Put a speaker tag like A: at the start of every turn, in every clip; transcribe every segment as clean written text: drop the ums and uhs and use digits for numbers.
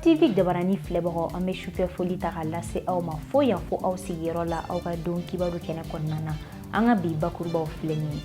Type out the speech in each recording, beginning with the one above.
A: TV jabarani filɛbagaw, an bɛ sufɛ foli ta ka lase aw ma fo yan fo aw sigiyɔrɔ la, aw ka don kibaru kɛnɛ kɔnɔna na. An ka bi bakurubaw filɛ nin ye: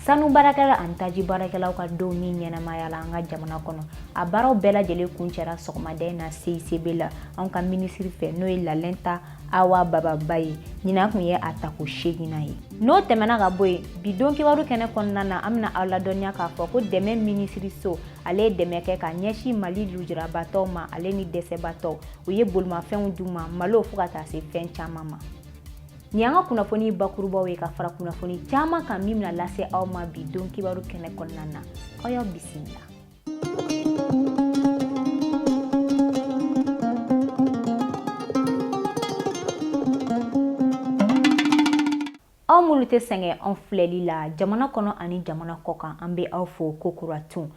A: sanu baarakɛla ani taji baarakɛlaw ka don min ɲɛnamaya la an ka jamana kɔnɔ, a baaraw bɛɛ lajɛlen kuncɛra sɔgɔmada in na CICB la, anw ka minisiri fɛ, n'o ye Lalɛnta Awa Baba Ba ye. Ɲinan kun ye a tako seeginnan ye. N'o tɛmɛna ka bɔ yen, bi don kibaru kɛnɛ kɔnɔna na, an bɛna aw ladɔnniya k'a fɔ ko dɛmɛ minisiriso, ale ye dɛmɛ kɛ ka ɲɛsin Mali lujurabatɔw ma, ale ni dɛsɛbatɔw. U ye bolimafɛnw d'u ma, malo, fo ka taa se fɛn caman ma. Nin y'an ka kunnafoni bakurubaw ye ka fara kunnafoni caman kan min bɛna lase aw ma bi don kibaru kɛnɛ kɔnɔna na. Aw y'aw bisimila. Aw minnu tɛ sɛgɛn anw filɛli la jamana kɔnɔ ani jamana kɔkan, an bɛ aw fo kokura tun.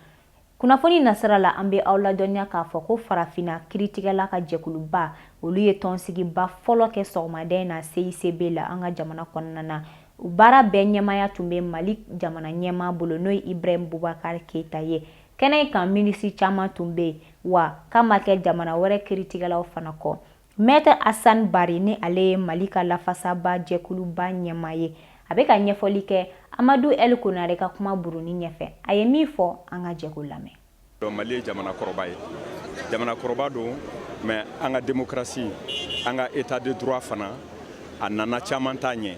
A: Kunnafoni nasira la, an bɛ aw ladɔnniya k'a fɔ ko Farafinna kiritigɛla ka jɛkuluba, olu ye tɔnsigiba fɔlɔ kɛ sɔgɔmada in na CICB la, an ka jamana kɔnɔna na. U baara bɛɛ ɲɛmaaya tun bɛ Mali jamana ɲɛmaa bolo, n'o ye Ibrahim Boubacar Keita ye. Kɛnɛ in kan, minisiri caman tun bɛ yen, wa k'a ma kɛ jamana wɛrɛ kiritigɛlaw fana kɔ. Maître Hassan Bari, ni ale ye Mali ka lafasaba jɛkuluba ɲɛmaa ye, a bɛ ka ɲɛfɔli kɛ Amadu El Konare ka kuma buruni ɲɛfɛ. A ye min fɔ, an ka jɛ k'o lamɛn.
B: Mali ye jamana kɔrɔba ye, jamana kɔrɔba don, mais an ka démocratie, an ka état de droit fana, a nana caman t'a ɲɛ.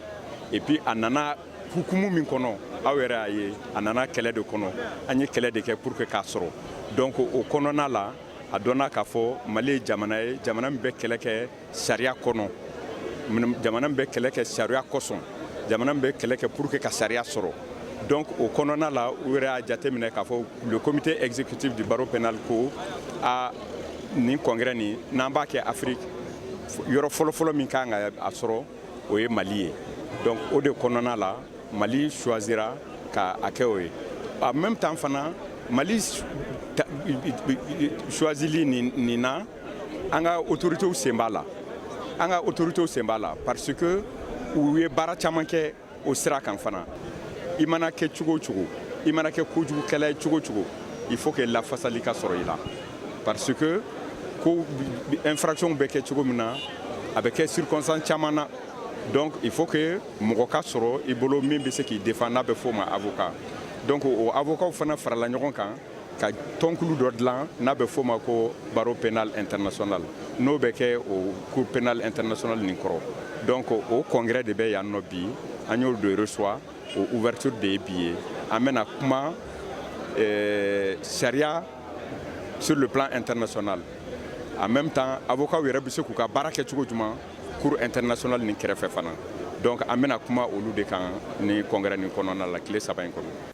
B: Et puis a nana hukumu min kɔnɔ, aw yɛrɛ y'a ye, a nana kɛlɛ de kɔnɔ. An ye kɛlɛ de kɛ pour que k'a sɔrɔ. Donc o kɔnɔna la, a dɔnna k'a fɔ Mali ye jamana ye, jamana min bɛ kɛlɛ kɛ sariya kɔnɔ, jamana min bɛ kɛlɛ kɛ sariya kosɔn, jamana min bɛ kɛlɛ kɛ pour que ka sariya sɔrɔ. Donc o kɔnɔna la, u yɛrɛ y'a jateminɛ k'a fɔ, le comité exécutif du barreau pénal, ko a nin congrès nin, n'an b'a kɛ Afrique, yɔrɔ fɔlɔfɔlɔ min kan ka a sɔrɔ, o ye Mali ye. Donc o de kɔnɔna la, Mali choisira ka a kɛ o ye. En même temps fana, Mali choisili nin na, an ka autorités sen b'a la, an ka autorités sen b'a la, parce que u ye baara caman kɛ o sira kan fana. I mana kɛ cogo o cogo, i mana kɛ kojugukɛla ye cogo o cogo, il faut que lafasali ka sɔrɔ i la, parce que ko infraction bɛ kɛ cogo min na, a bɛ kɛ circonstance caman na. Donc il faut que mɔgɔ ka sɔrɔ i bolo min bɛ se k'i défend, n'a bɛ f'o ma avocat. Donc o avocat fana farala ɲɔgɔn kan ka tɔnkulu dɔ dilan, n'a bɛ f'o ma ko barreau pénal international, n'o bɛ kɛ o cour pénal international nin kɔrɔ. Donc o congrès de bɛ yan nɔ bi, an y'o de reçoit, o ouverture de ye bi ye. An bɛna kuma sariya sur le plan international. En même temps, avocat yɛrɛ bɛ se k'u ka baara kɛ cogo jumɛn cour internationale nin kɛrɛfɛ fana. Donc an bɛna kuma olu de kan ni congrès nin kɔnɔna la, tile 3 in kɔnɔ.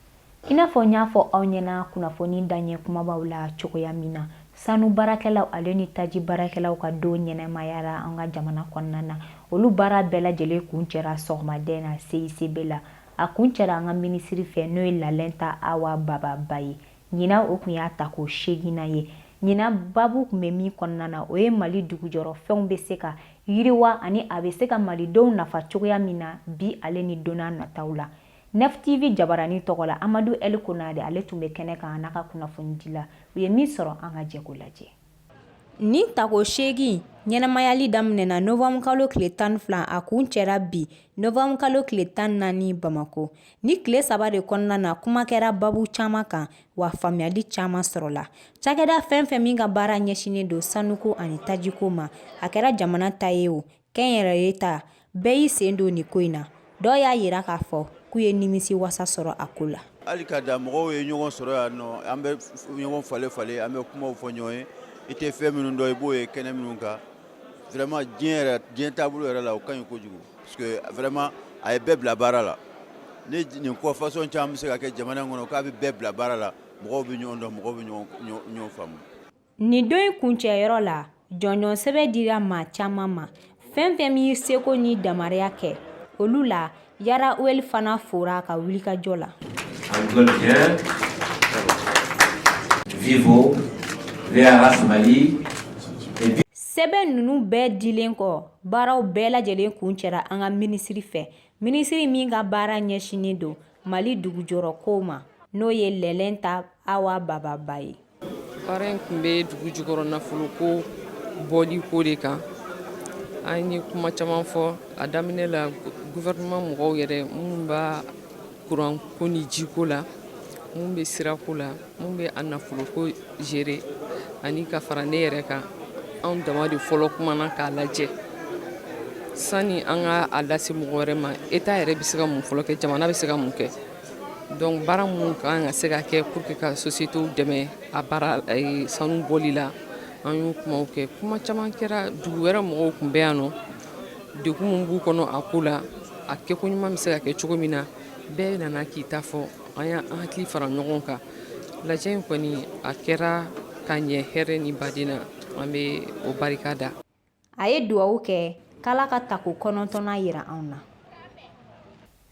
A: I n'a fɔ n y'a fɔ aw ɲɛna kunnafoni daɲɛ kumabaw la cogoya min na, sanu baarakɛlaw ale ni taji baarakɛlaw ka don ɲɛnɛmayara an ka jamana kɔnɔna na. Olu baara bɛɛ lajɛlen kuncɛra sɔgɔmaden na CICB la. A kuncɛra an ka minisiri fɛ, n'o ye Lalɛnta Awa Baba Ba ye. Ɲinan, o kun y'a tako seeginnan ye. Ɲinan babu tun bɛ min kɔnɔna na, o ye Mali dugujɔrɔfɛnw bɛ se ka yiriwa ani a bɛ se ka malidenw nafa cogoya min na bi, ale ni don nataw la. Nef TV jabarani tɔgɔ la, Amadu El Konade, ale tun bɛ kɛnɛ kan n'a ka kunnafoni la. U ye min sɔrɔ, an ka jɛ k'o lajɛ. Nin tako 8 ɲɛnamayali daminɛna novembre tile 12, a kuncɛra bi novembre tile 14 Bamakɔ. Ni tile 3 de kɔnɔna na, kuma kɛra babu caman kan, wa faamuyali caman sɔrɔla. Cakɛda fɛn fɛn min ka baara ɲɛsinnen don sanuko ani tajiko ma, a kɛra jamana ta ye o, kɛnyɛrɛye ta, bɛɛ y'i sen don nin ko in na. Dɔw y'a yira k'a fɔ k'u ye nimisi wasa sɔrɔ a ko la.
C: Hali ka da mɔgɔw ye ɲɔgɔn sɔrɔ yan nɔ, an bɛ ɲɔgɔn falen falen, an bɛ kumaw fɔ ɲɔgɔn ye. I tɛ fɛn minnu dɔn, i b'o ye kɛnɛ minnu kan. Vraiment, diɲɛ yɛrɛ, diɲɛ taabolo yɛrɛ la, o ka ɲi kojugu, parce que vraiment a ye bɛɛ bila baara la. Ni nin ko façon caman bɛ se ka kɛ jamana in kɔnɔ k'a bɛ bɛɛ bila baara la, mɔgɔw bɛ ɲɔgɔn dɔn, mɔgɔw bɛ ɲɔgɔn faamu.
A: Nin don in kuncɛyɔrɔ la, jɔnjɔn sɛbɛn dira maa caman ma. Fɛn fɛn min y'i seko ni damariya kɛ, olu la Yara Oil fana fora ka wulikajɔ la.
D: Vivo, VRH Mali.
A: Sɛbɛn ninnu bɛɛ dilen kɔ, baaraw bɛɛ lajɛlen kuncɛra an ka minisiri fɛ, minisiri min ka baara ɲɛsinnen don Mali dugujɔrɔkow ma, n'o ye Lɛlɛnta Awa Baba Ba ye.
E: Baara in tun bɛ dugu jukɔrɔ nafoloko bɔli ko de kan. An ye kuma caman fɔ a daminɛ la, gouvernement mɔgɔw yɛrɛ minnu b'a kuran ko ni jiko la, mun bɛ sirako la, mun bɛ a nafoloko gérer, ani ka fara ne yɛrɛ kan. Anw dama de fɔlɔ kumana k'a lajɛ sani an ka a lase mɔgɔ wɛrɛ ma. État yɛrɛ bɛ se ka mun fɔlɔ kɛ? Jamana bɛ se ka mun kɛ? Donc baara mun kan ka se ka kɛ pour que ka sociétés dɛmɛ a baara sanu bɔli la, an y'o kumaw kɛ. Kuma caman kɛra. Dugu wɛrɛ mɔgɔw tun bɛ yan nɔ, degun min b'u kɔnɔ a ko la, a kɛko ɲuman bɛ se ka kɛ cogo min na, bɛɛ nana k'i ta fɔ. An y'an hakili fara ɲɔgɔn kan. Lajɛ in kɔni, a kɛra ka ɲɛ hɛrɛ ni baden na. An bɛ o barika da.
A: A ye duwawu kɛ k'Ala ka tako 9nan yira anw na.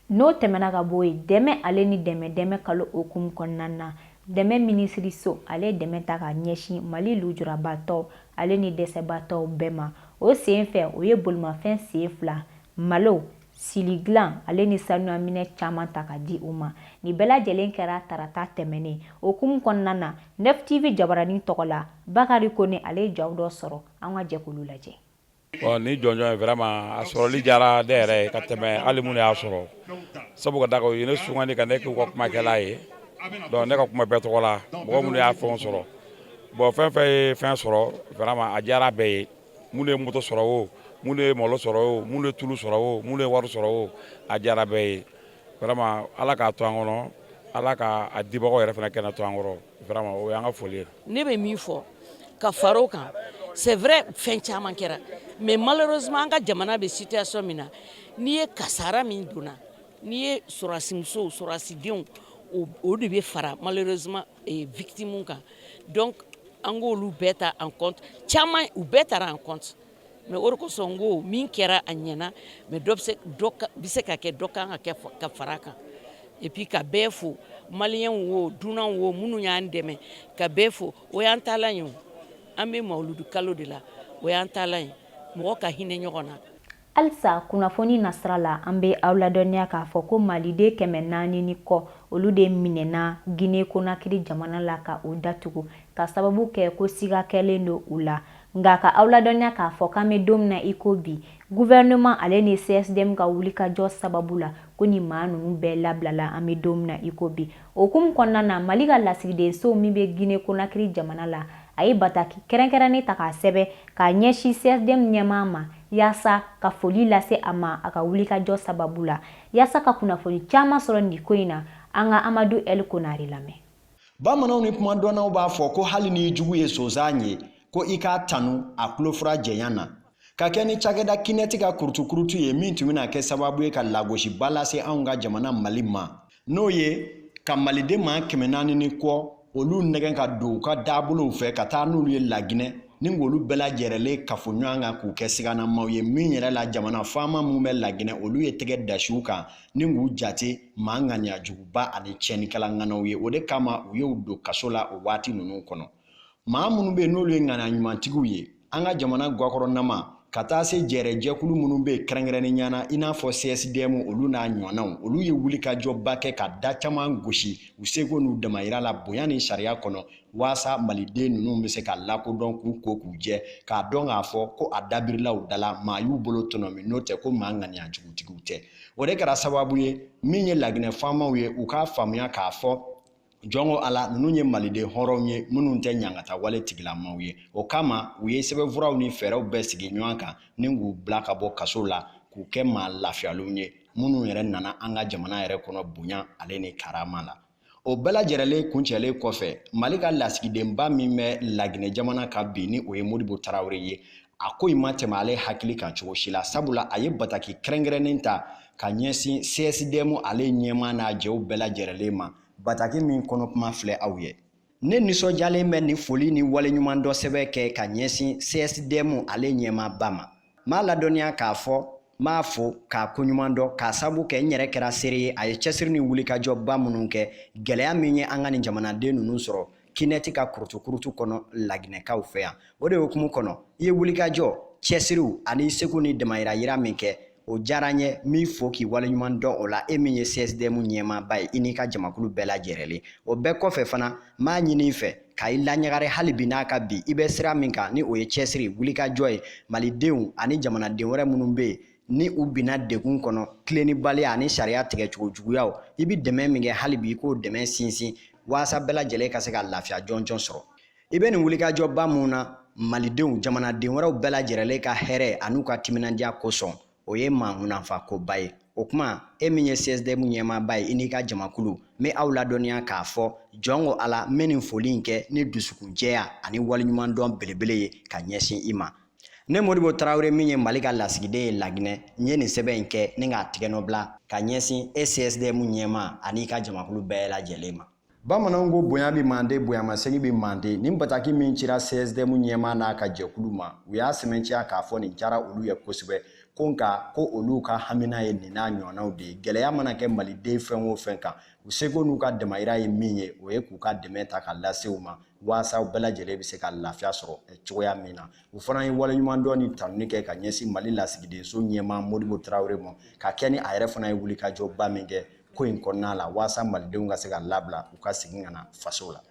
A: N'o tɛmɛna ka bɔ yen, dɛmɛ ale ni dɛmɛ dɛmɛ kalo hukumu kɔnɔna na, dɛmɛ minisiriso ale ye dɛmɛ ta ka ɲɛsin Mali lujurabatɔw ale ni dɛsɛbatɔw bɛɛ ma. O sen fɛ, o ye bolimafɛn sen fila, malo sili dilan ale ni sanuyaminɛ caman ta ka di u ma. Nin bɛɛ lajɛlen kɛra tarata tɛmɛnen. O hukumu kɔnɔna na, Nef TV jabaranin tɔgɔ la, Bakari Kone ale ye jaw dɔ sɔrɔ. An ka jɛ k'olu lajɛ.
F: Bon, ni jɔnjɔn ye, vraiment a sɔrɔli diyara ne yɛrɛ ye ka tɛmɛ hali minnu y'a sɔrɔ, sabu ka da kan u ye ne sugandi ka ne k'u ka kumakɛla ye. Donc ne ka kuma bɛɛ tɔgɔ la, mɔgɔ minnu y'a fɛnw sɔrɔ, bon, fɛn fɛn ye fɛn sɔrɔ, vraiment a diyara bɛɛ ye. Minnu ye moto sɔrɔ o, minnu ye malo sɔrɔ o, minnu ye tulu sɔrɔ o, minnu ye wari sɔrɔ o, a diyara bɛɛ ye vraiment. Ala k'a to an kɔnɔ, Ala ka a dibagaw yɛrɛ fana kɛnɛ to an kɔrɔ. Vraiment, o y'an ka foli ye.
G: Ne bɛ min fɔ ka fara o kan, c'est vrai, fɛn caman kɛra, mais malheureusement an ka jamana bɛ situation min na, n'i ye kasara min donna, n'i ye sɔrɔdasimusow, sɔrɔdasidenw, o de bɛ fara malheureusement victime kan. Donc an k'olu bɛɛ ta en compte. Caman, u bɛɛ taara en compte, mais o de kosɔn n ko min kɛra, a ɲɛna, mais dɔ bɛ se ka kɛ, dɔ kan ka kɛ ka fara a kan. Et puis ka bɛɛ fo, maliyɛnw wo, dunanw wo, minnu y'an dɛmɛ, ka bɛɛ fo. O y'an taalan ye. O an bɛ mawuludu kalo de la, o y'an taalan ye, mɔgɔ ka hinɛ ɲɔgɔn na.
A: Halisa kunnafoni nasira la, an bɛ aw ladɔnniya k'a fɔ ko maliden 400 ni kɔ, olu de minɛna Guinée Conakry jamana la ka o datugu ka sababu kɛ ko siga kɛlen don u la. Nka ka aw ladɔnniya k'a fɔ k'an bɛ don min na i ko bi, gouvernement ale ni CSDM ka wulikajɔ sababu la, ko nin maa ninnu bɛɛ labilala an bɛ don min na i ko bi. O hukumu kɔnɔna na, Mali ka lasigidenso min bɛ Guinée Conakry jamana la, a ye bataki kɛrɛnkɛrɛnnen ta k'a sɛbɛn k'a ɲɛsin CSDM ɲɛmaa ma, yaasa ka foli lase a ma a ka wulikajɔ sababu la. Yaasa ka kunnafoni caman sɔrɔ nin ko in na, an ka Amadu El Konare lamɛn.
H: Bamananw ni kumadɔnnaw b'a fɔ ko hali n'i jugu ye sonsan ye, ko i k'a tanu a tulofura jɛnya na. Ka kɛ ni cakɛda kinɛti ka kurutukurutu ye min tun bɛna kɛ sababu ye ka lagosiba lase anw ka jamana Mali ma, n'o ye ka maliden maa 400 ni kɔ olu nɛgɛn ka don u ka dabolow fɛ ka taa n'olu ye Laginɛ, ni k'olu bɛɛ lajɛrɛlen kafo ɲɔgɔn kan k'u kɛ siganamaw ye, min yɛrɛ la jamana faama minnu bɛ Laginɛ, olu ye tɛgɛ dasiw kan ni k'u jate maa ŋaniya juguba ani tiɲɛnikɛla ŋanaw ye. O de kama u y'u don kaso la o waati ninnu kɔnɔ. Maa minnu bɛ yen n'olu ye ŋaniya ɲumantigiw ye an ka jamana gakɔrɔnama, ka taa se jɛrɛjɛkulu minnu bɛ yen kɛrɛnkɛrɛnnenya na, i n'a fɔ CSDM, olu n'a ɲɔgɔnnaw, olu ye wulikajɔba kɛ ka da caman gosi u seko n'u damayira la bonya ni sariya kɔnɔ, waasa maliden ninnu bɛ se ka lakodɔn, k'u ko k'u jɛ, k'a dɔn k'a fɔ ko a dabirilaw da la maa y'u bolo tɔnɔmi, n'o tɛ ko maa ŋaniya jugutigiw tɛ. O de kɛra sababu ye min ye Laginɛ faamaw ye u k'a faamuya k'a fɔ jɔn ko Ala, ninnu ye maliden hɔrɔnw ye minnu tɛ ɲangata wale tigilamaw ye. O kama u ye sɛbɛnfuraw ni fɛɛrɛw bɛɛ sigi ɲɔgɔn kan ni k'u bila ka bɔ kaso la, k'u kɛ maa lafiyalenw ye minnu yɛrɛ nana an ka jamana yɛrɛ kɔnɔ bonya ale ni karama la. O bɛɛ lajɛrɛlen kuncɛlen kɔfɛ, Mali ka lasigidenba min bɛ Laginɛ jamana kan bi, ni o ye Modibo Tarawele ye, a ko in ma tɛmɛ ale hakili kan cogo si la, sabula a ye bataki kɛrɛnkɛrɛnnen ta ka ɲɛsin CSDM ale ɲɛmaa n'a jɛw bɛɛ lajɛrɛlen ma. Bataki min kɔnɔ kuma filɛ aw ye. Ne nisɔndiyalen bɛ nin foli ni waleɲuman dɔ sɛbɛn kɛ ka ɲɛsin CSDM ale ɲɛmaaba ma. N b'a ladɔnniya k'a fɔ n b'a fo k'a koɲuman dɔn, k'a sabu kɛ n yɛrɛ kɛra seere ye a ye cɛsiri ni wulikajɔba minnu kɛ, gɛlɛya min ye an ka nin jamanaden ninnu sɔrɔ kinɛti ka kurutukurutu kɔnɔ Laginɛkaw fɛ yan. O de hukumu kɔnɔ, i ye wulikajɔ, cɛsiriw ani seko ni damayira min kɛ, o diyara n ye. N b'i fo k'i waleɲuman dɔn o la, e min ye CSDM ɲɛmaaba ye, i n'i ka jamakulu bɛɛ lajɛrɛlen. O bɛɛ kɔfɛ fana, n b'a ɲini i fɛ. ka i laɲagare hali bi n'a ka bi i bɛ sira min kan, ni o ye cɛsiri wulikajɔ ye malidenw ani jamanaden wɛrɛ minnu bɛ yen ni u binna degun kɔnɔ, tilennibaliya ani sariya tigɛcogo juguyaw, i bɛ dɛmɛ min kɛ, hali bi i k'o dɛmɛ sinsin waasa bɛɛ lajɛlen ka se ka lafiya jɔnjɔn sɔrɔ. I bɛ nin wulikajɔba mun na malidenw, jamanaden wɛrɛw bɛɛ lajɛlen ka hɛrɛ an'u ka timinandiya kosɔn, o ye maa munanfa koba ye. O kuma, e min ye CSDM ɲɛmaaba ye, i n'i ka jamakulu, n bɛ aw ladɔnniya k'a fɔ jɔn ko Ala, n bɛ nin foli in kɛ ni dusukunjɛya ani waleɲumandɔn belebele ye ka ɲɛsin i ma. Ne Modibo Tarawele min ye Mali ka lasigiden ye Laginɛ, n ye nin sɛbɛn in kɛ ni k'a tigɛnɔ bila ka ɲɛsin e CSDM ɲɛmaa ani i ka jamakulu bɛɛ lajɛlen ma. Bamananw ko bonya bɛ manden, bonyamasegin bɛ manden. Nin bataki min cira CSDM ɲɛmaa n'a ka jɛkulu ma, u y'a sɛmɛntiya k'a fɔ nin diyara olu ye kosɛbɛ, ko nka ko olu ka hamina ye nin n'a ɲɔgɔnnaw de ye. Gɛlɛya mana kɛ maliden fɛn o fɛn kan, u seko n'u ka damayira ye min ye, o ye k'u ka dɛmɛ ta ka lase u ma waasa u bɛɛ lajɛlen bɛ se ka lafiya sɔrɔ cogoya min na. U fana ye waleɲumandɔn ni tanuni kɛ ka ɲɛsin Mali lasigidenso ɲɛmaa Modibo Tarawele ma, ka kɛ ni a yɛrɛ fana ye wulikajɔba min kɛ ko in kɔnɔna la waasa malidenw ka se ka labila, u ka segin ka na faso la.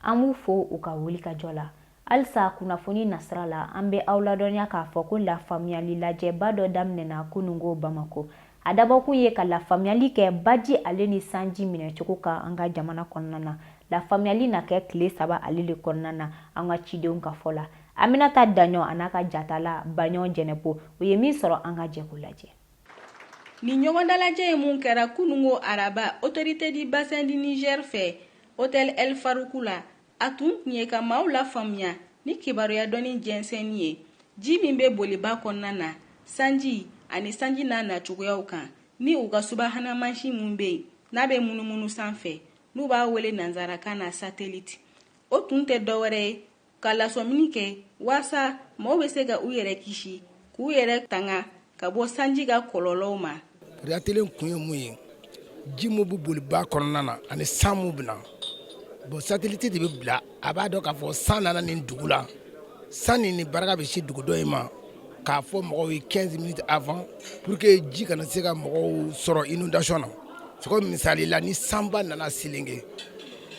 A: An b'u fo u ka wulikajɔ la. Halisa kunnafoni nasira la, an bɛ aw ladɔnniya k'a fɔ ko lafaamuyali lajɛba dɔ daminɛna kunungo Bamako. A dabɔkun ye ka lafaamuyali kɛ baji ale ni sanji minɛcogo kan an ka jamana kɔnɔna na. Lafaamuyali na kɛ tile 3 ale de kɔnɔna na, an ka cidenw ka fɔ la. Aminata Daɲɔ a n'a ka jatala Baɲɔ Jɛnɛpo, u ye min sɔrɔ, an ka jɛ k'o lajɛ.
I: Ni ɲɔgɔndalajɛ ye mun kɛra kunungo araba Autorité du bassin du Niger fɛ, Hôtel El Faroukou la, a tun kun ye ka maaw lafaamuya ni kibaruya dɔnni jɛnsɛnni ye, ji min bɛ boliba kɔnɔna na, sanji ani sanji n'a nacogoyaw kan, ni u ka subahana mansin mun bɛ yen n'a bɛ munumunu sanfɛ, n'u b'a wele nanzarakan na satellite. O tun tɛ dɔwɛrɛ ye ka lasɔmini kɛ waasa maaw bɛ se ka u yɛrɛ kisi, k'u yɛrɛ tanga ka bɔ sanji ka kɔlɔlɔw ma.
J: Atelier kun ye mun ye? Ji mun bɛ boli ba kɔnɔna na ani san mun bɛ na. Bon, satellite de bɛ bila, a b'a dɔn k'a fɔ san nana nin dugu la, san nin ni barika bɛ se dugu dɔ in ma, k'a fɔ mɔgɔw ye 15 minutes avant pour que ji kana se ka mɔgɔw sɔrɔ inondation na. C'est comme misali la, ni sanba nana Selenge,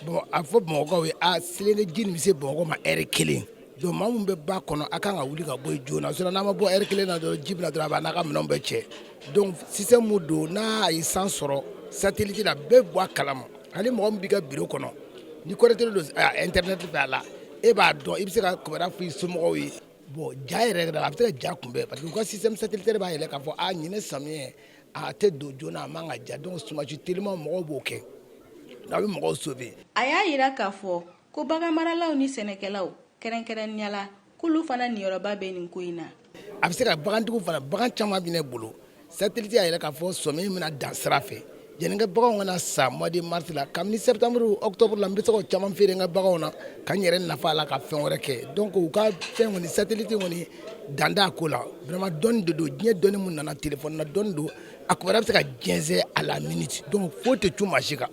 J: bon, a fɔ Bamakɔkaw ye a Selenge ji nin bɛ se Bamakɔ ma heure kelen. Donc maa min bɛ ba kɔnɔ, a kan ka wuli ka bɔ yen joona, sinon n'a ma bɔ heure kelen na dɔrɔn, ji bɛna dɔrɔn, a b'a n'a ka minɛnw bɛɛ cɛ. Donc système mun don, n'a ye san sɔrɔ satellite la, bɛɛ bɔ a kalama. Hali mɔgɔ min b'i ka bureau kɔnɔ, ni connecté don internet fɛ a la, e b'a dɔn, i bɛ se ka kibaruya fɔ i somɔgɔw ye. Bon, ja yɛrɛ yɛrɛ, a bɛ se ka ja kunbɛn parce que u ka système satellitaire b'a yɛlɛ k'a fɔ a ɲinɛ samiyɛ a tɛ don joona, a man ka ja. Donc sumasi teliman, mɔgɔw b'o kɛ, a bɛ mɔgɔw sauver.
I: A y'a yira k'a fɔ ko baganmaralaw ni sɛnɛkɛlaw kɛrɛnkɛrɛnnenya la, k'olu fana niyɔrɔba bɛ nin ko in na.
J: A bɛ se ka bagantigiw fana, bagan caman bɛ ne bolo, satellite y'a yɛrɛ k'a fɔ sɔmiya bɛna dan sira fɛ, yanni n ka baganw kana sa mois de mars la, kabini septembre, octobre la, n bɛ se k'o caman feere n ka baganw na ka n yɛrɛ nafa a la, ka fɛn wɛrɛ kɛ. Donc u ka fɛn kɔni, satellite kɔni, dan t'a ko la vraiment. Dɔnni de don, diɲɛ dɔnni mun nana téléphone na, dɔnni don, a kibaruya bɛ se ka jɛnsɛn à la minute. Donc foyi tɛ cun maa si kan,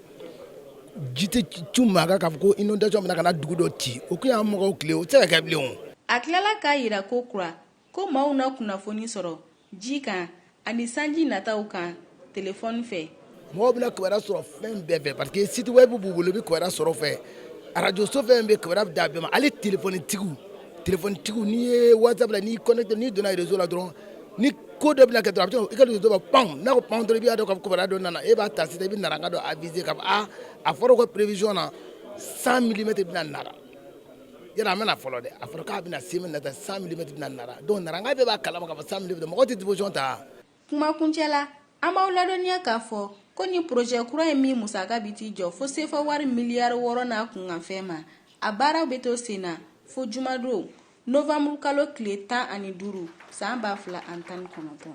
J: ji tɛ cun maa kan k'a fɔ ko inondation bɛna ka na dugu dɔ ci. O kun y'an mɔgɔw tile, o tɛ se ka kɛ bilen o.
I: A tilala k'a yira ko kura ko maaw na kunnafoni sɔrɔ ji kan ani sanji nataw kan telefɔni fɛ.
J: Mɔgɔw bɛna kibaruya sɔrɔ fɛn bɛɛ fɛ parce que site web b'u bolo, i bɛ kibaruya sɔrɔ fɛ, arajo so fɛn bɛ kibaruya bɛ d'a bɛɛ ma. Hali téléphone tigiw, téléphone tigiw, n'i ye WhatsApp la, n'i connecté, n'i donna réseau la dɔrɔn, ni ko dɔ bɛna kɛ dɔrɔn, a bɛ to i ka réseau b'a pan, n'a ko pan dɔrɔn, i b'a dɔn k'a fɔ kibaruya dɔ nana. E b'a ta sisan, i bɛ Naranga dɔ aviser k'a fɔ a a fɔra u ka prévision na 100 millimètres bɛna nara. Yala a mana fɔlɔ dɛ, a fɔra k'a bɛna semaine nata 100 millimètres bɛna nara. Donc Naranga bɛɛ b'a kalama k'a fɔ 100 millimètres, mɔgɔw tɛ disposition ta.
I: Kumakuncɛ la, an b'aw ladɔnniya k'a fɔ ko ni projet kura ye min musaka bɛ t'i jɔ fo sefa wari miliyari 6 n'a kunkanfɛn ma, a baaraw bɛ to sen na fo jumadon novembre kalo tile 15 san 2019.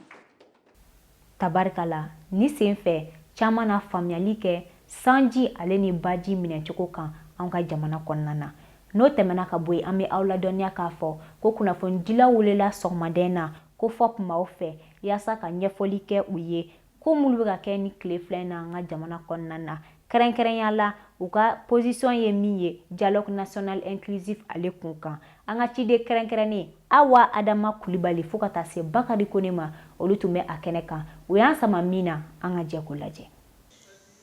A: Tabarikala, ni sen fɛ caman na faamuyali kɛ sanji ale ni baji minɛcogo kan an ka jamana kɔnɔna na. N'o tɛmɛna ka bɔ yen, an bɛ aw ladɔnniya k'a fɔ ko kunnafonidilaw welela sɔgɔmaden na ko fɔ kumaw fɛ yaasa ka ɲɛfɔli kɛ u ye ko minnu bɛ ka kɛ ni tile filɛ na an ka jamana kɔnɔna na, kɛrɛnkɛrɛnya la u ka position ye min ye dialogue national inclusif ale kun kan. An ka ciden kɛrɛnkɛrɛnnen Awa Adama Kulibali fo ka taa se Bakari Kone ma, olu tun bɛ a kɛnɛ kan. U y'an sama min na, an ka jɛ k'o lajɛ.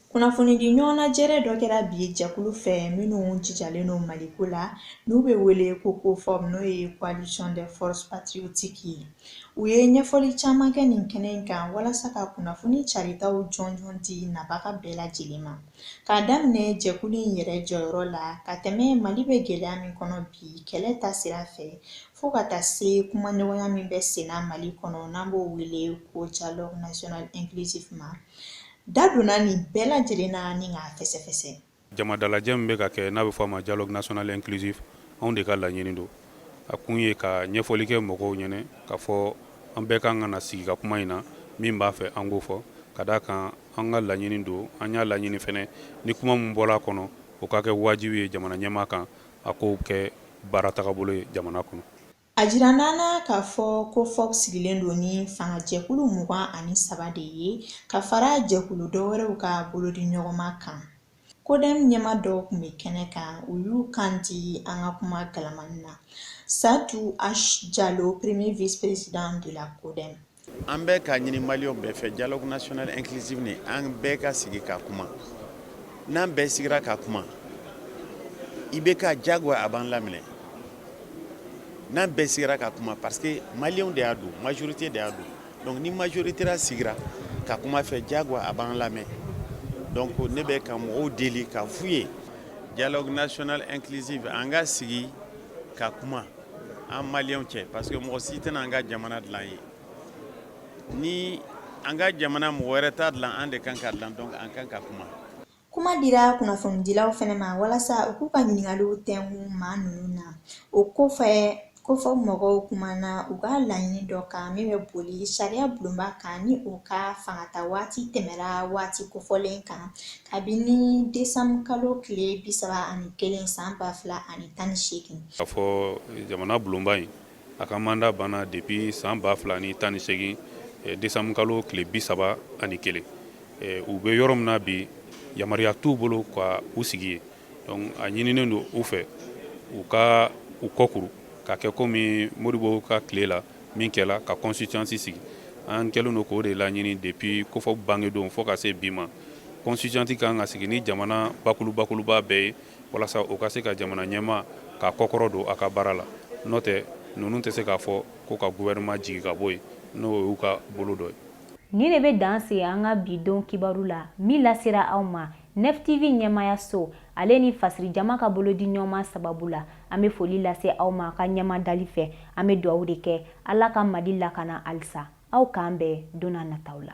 I: Kunnafonidi ɲɔgɔnnajɛrɛ dɔ kɛra bi jɛkulu fɛ minnu jijalen don Maliko la, n'u bɛ wele ko COFOP, n'o ye Coalition des forces patriotiques ye. U ye ɲɛfɔli caman kɛ nin kɛnɛ in kan walasa ka kunnafoni caritaw jɔnjɔn di nabaga bɛɛ lajɛlen ma. K'a daminɛ jɛkulu in yɛrɛ jɔyɔrɔ la, ka tɛmɛ Mali bɛ gɛlɛya min kɔnɔ bi kɛlɛ ta sira fɛ, fo ka taa se kumaɲɔgɔnya min bɛ senna Mali kɔnɔ, n'an b'o wele ko Dialogue national inclusif ma. Da donna nin bɛɛ lajɛlen na ni k'a fɛsɛfɛsɛ.
K: Jama dalajɛ min bɛ ka kɛ, n'a bɛ fɔ a ma Dialogue national inclusif, anw de ka laɲini don. A kun ye ka ɲɛfɔli kɛ mɔgɔw ɲɛnɛ k'a fɔ an bɛɛ kan ka na sigi ka kuma in na, min b'a fɛ an k'o fɔ, ka d'a kan an ka laɲini don. An y'a laɲini fɛnɛ, ni kuma min bɔra a kɔnɔ, o ka kɛ wajibi ye jamana ɲɛmaa kan, a k'o kɛ baara tagabolo ye jamana kɔnɔ.
I: A jira nana k'a fɔ COFOP sigilen don ni fangajɛkulu 23 de ye, ka fara jɛkulu dɔwɛrɛw ka bolodiɲɔgɔnma kan. CODEM ɲɛmaa dɔw tun bɛ kɛnɛ kan, u y'u kan di an ka kuma galamani na. Sadu H Jalo, premier vice-président de la CODEM.
L: An bɛ ka ɲini Maliyɛnw bɛɛ fɛ, dialogue national inclusif ni an bɛɛ ka sigi ka kuma. N'an bɛɛ sigira ka kuma, i bɛ ka diyagoya a b'an laminɛ n'an bɛɛ sigira ka kuma, parce que Maliyɛnw de y'a don, majorité de y'a don. Donc ni majorité sigira ka kuma fɛ, diyagoya a b'an lamɛn. Donc ne bɛ ka mɔgɔw deli ka f'u ye, dialogue national inclusif, an ka sigi ka kuma an Maliyɛnw cɛ, parce que mɔgɔ si tɛna an ka jamana dilan ye. Ni an ka jamana, mɔgɔ wɛrɛ t'a dilan, an de kan ka dilan. Donc an kan ka kuma.
I: Kuma dira kunnafonidilaw fɛnɛ ma walasa u k'u ka ɲininkaliw tɛnku maa ninnu na. O kɔfɛ, COFOP mɔgɔw kumana u ka laɲini dɔ kan min bɛ boli sariya bulonba kan, ni o ka fangata waati tɛmɛra waati kofɔlen kan kabini desanburu kalo tile 31 san 2018.
K: K'a fɔ jamana bulonba in, a ka mandat banna depuis san 2018 décembre kalo tile 31. U bɛ yɔrɔ min na bi, yamaruya t'u bolo ka u sigi yen. Donc a ɲininen don u fɛ, u ka u kɔkuru ka kɛ komi Modibo ka tile la min kɛla ka constituante sigi. An kɛlen don k'o de laɲini depuis COFOP bangedon fo ka se bi ma. Constituante kan ka sigi ni jamana bakulu bakuluba bɛɛ ye, walasa o ka se ka jamana ɲɛmaa ka kɔkɔrɔ don a ka baara la. N'o tɛ, ninnu tɛ se k'a fɔ ko ka gouvernement jigi ka bɔ yen, n'o y'u ka bolo dɔ ye.
A: Nin de bɛ dan sigi an ka bi don kibaru la min lasera aw ma Nef TV ɲɛmayaso ale ni fasiri jama ka bolodi ɲɔgɔnma sababu la. An bɛ foli lase aw ma ka ɲɛma dali fɛ. An bɛ dugawu de kɛ, Ala ka Mali lakana halisa. Aw k'an bɛn don nataw la.